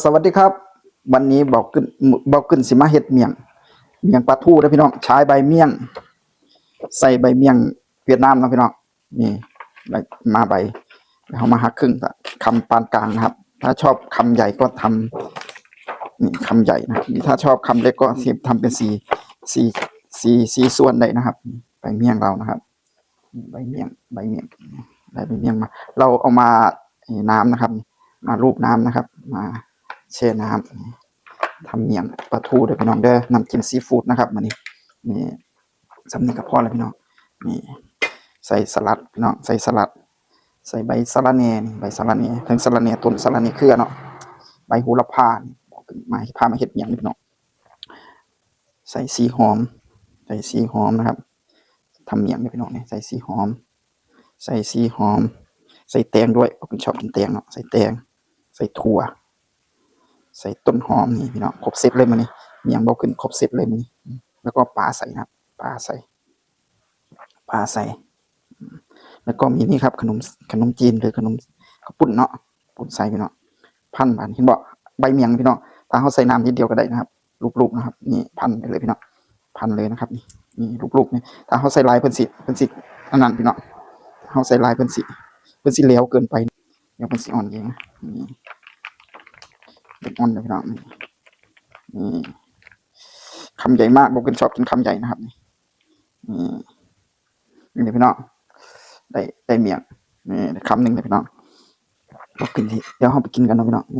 ສະຫວັດດີຄັບ ວັນນີ້ເບົາກຶນ ເບົາກຶນຊິມາເຮັດໝ້ຽງ ໝ້ຽງປາທູເດີພີ່ນ້ອງ ໃຊ້ໃບໝ້ຽງ ໃສ່ໃບໝ້ຽງຫວຽດນາມເນາະພີ່ນ້ອງ. ນີ້ໃບ ມາໃບ ເຮົາມາຫັກເຄິ່ງ ຄຳປານກາງນະຄັບ ຖ້າຊອບຄຳໃຫຍ່ກໍທຳ ນີ້ຄຳໃຫຍ່ນະ ນີ້ຖ້າຊອບຄຳເລັກກໍຊິທຳເປັນສີ່ ສີ່ ສີ່ ສີ່ສ່ວນໄດ້ນະຄັບ. ໃບໝ້ຽງລາວນະຄັບ ໃບໝ້ຽງ ໃບໝ້ຽງ ໄດ້ໃບໝ້ຽງມາ ລາວເອົາມາ ເອີ ນ້ຳນະຄັບ ມາລູບນ້ຳນະຄັບ ມາແຊ່ນ້ຳ ທຳໝ້ຽງປາທູເດີພີ່ນ້ອງເດີ ນ້ຳຈິ້ມຊີຟູດນະຄັບມື້ນີ້. ນີ້ ສ່ຳນີ້ກໍພໍແລ້ວພີ່ນ້ອງ. ນີ້ ໃສ່ສະຫຼັດພີ່ນ້ອງ ໃສ່ສະຫຼັດ ໃສ່ໃບສະລະແໜ່ນີ້ ໃບສະລະແໜ່ ທັງສະລະແໜ່ຕົ້ນ ສະລະແໜ່ເຄືອເນາະ ໃບໂຫລະພານີ້ ມາ ພາມາເຮັດໝ້ຽງນີ້ພີ່ນ້ອງ. ໃສ່ຊີຫອມ ໃສ່ຊີຫອມນະຄັບ ທຳໝ້ຽງເດີພີ່ນ້ອງນີ້ ໃສ່ຊີຫອມ ໃສ່ຊີຫອມ ໃສ່ແຕງດ້ວຍ ເຮົາກໍຊອບກິນແຕງເນາະ ໃສ່ແຕງ ໃສ່ຖົ່ວ ໃສ່ຕົ້ນຫອມນີ້ພີ່ນ້ອງ ຄົບເຊັດເລີຍມື້ນີ້ ໝ້ຽງເບົາຂຶ້ນຄົບເຊັດເລີຍມື້ນີ້. ແລ້ວກໍປາໃສ່ນະຄັບ ປາໃສ່ ປາໃສ່ ແລ້ວກໍມີນີ້ຄັບ ຂະໜົມ ຂະໜົມຈີນ ຫຼື ຂະໜົມເຂົ້າປຸ້ນເນາະ ປຸ້ນໃສ່ພີ່ນ້ອງ ພັນບາດ ເຫັນບໍ່ ໃບໝ້ຽງພີ່ນ້ອງ ຖ້າເຮົາໃສ່ນ້ຳນິດດຽວກໍໄດ້ນະຄັບ ລູບໆນະຄັບ ນີ້ພັນໄປເລີຍພີ່ນ້ອງ ພັນເລີຍນະຄັບ. ນີ້ ນີ້ລູບໆນີ້ ຖ້າເຮົາໃສ່ຫຼາຍເພິ່ນຊິ ເພິ່ນຊິອັນນັ້ນພີ່ນ້ອງ ເຮົາໃສ່ຫຼາຍເພິ່ນຊິ ເພິ່ນຊິແຫຼວເກີນໄປ ດຽວເພິ່ນຊິອ່ອນເອງ ນີ້ເປັນອ່ອນເດີພີ່ນ້ອງ. ນີ້ ນີ້ ຄຳໃຫຍ່ມາກ ເບົາຂຶ້ນຊອບກິນຄຳໃຫຍ່ນະຄັບ ນີ້ ນີ້ ນີ້ເດີພີ່ນ້ອງ ໄດ້ ໄດ້ໝ້ຽງ ນີ້ ໄດ້ຄຳໜຶ່ງເດີພີ່ນ້ອງ. ເຮົາກິນ ດຽວເຮົາໄປກິນກັນເນາະພີ່ນ້ອງ.